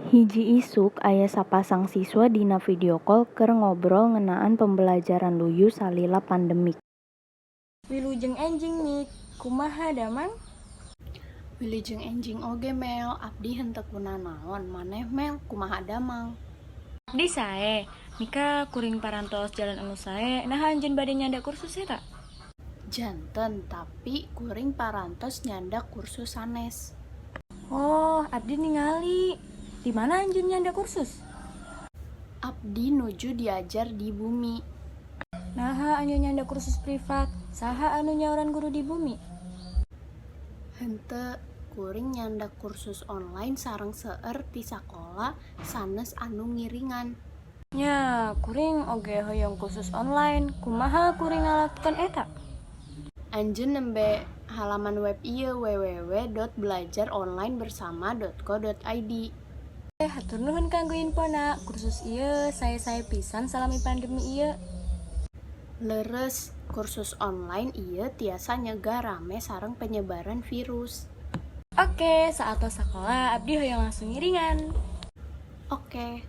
Hiji isuk aya sapasang siswa dina video call keur ngobrol ngeunaan pembelajaran luyu salila pandemi. Wilujeng enjing, Mik. Kumaha damang? Wilujeng enjing oge, Mel. Abdi henteu kunanaon. Maneh, Mel, kumaha damang? Abdi sae. Mika, kuring parantos jalan anu sae. Naha anjeun bade nyandak kursus eta? Janten, tapi kuring parantos nyandak kursus sanes. Oh, abdi ningali. Di mana anjeun nyandak kursus? Abdi nuju diajar di Bumi. Naha anjeun nyandak kursus privat? Saha anu nyauran guru di Bumi? Henteu, kuring nyandak kursus online sareng seueur ti sakola sanes anu ngiringan. Nya, kuring oge hoyong kursus online. Kumaha kuring ngalakukan eta? Anjeun nembe halaman web ieu, www.belajaronlinebersama.co.id. Hatur nuhun kanggo infona. Kursus ieu sae-sae pisan salami pandemi ieu. Leres, kursus online ieu tiasa nyegah rame sareng penyebaran virus. Oke, saatos sakola abdi hoyong langsung ngiringan. Oke.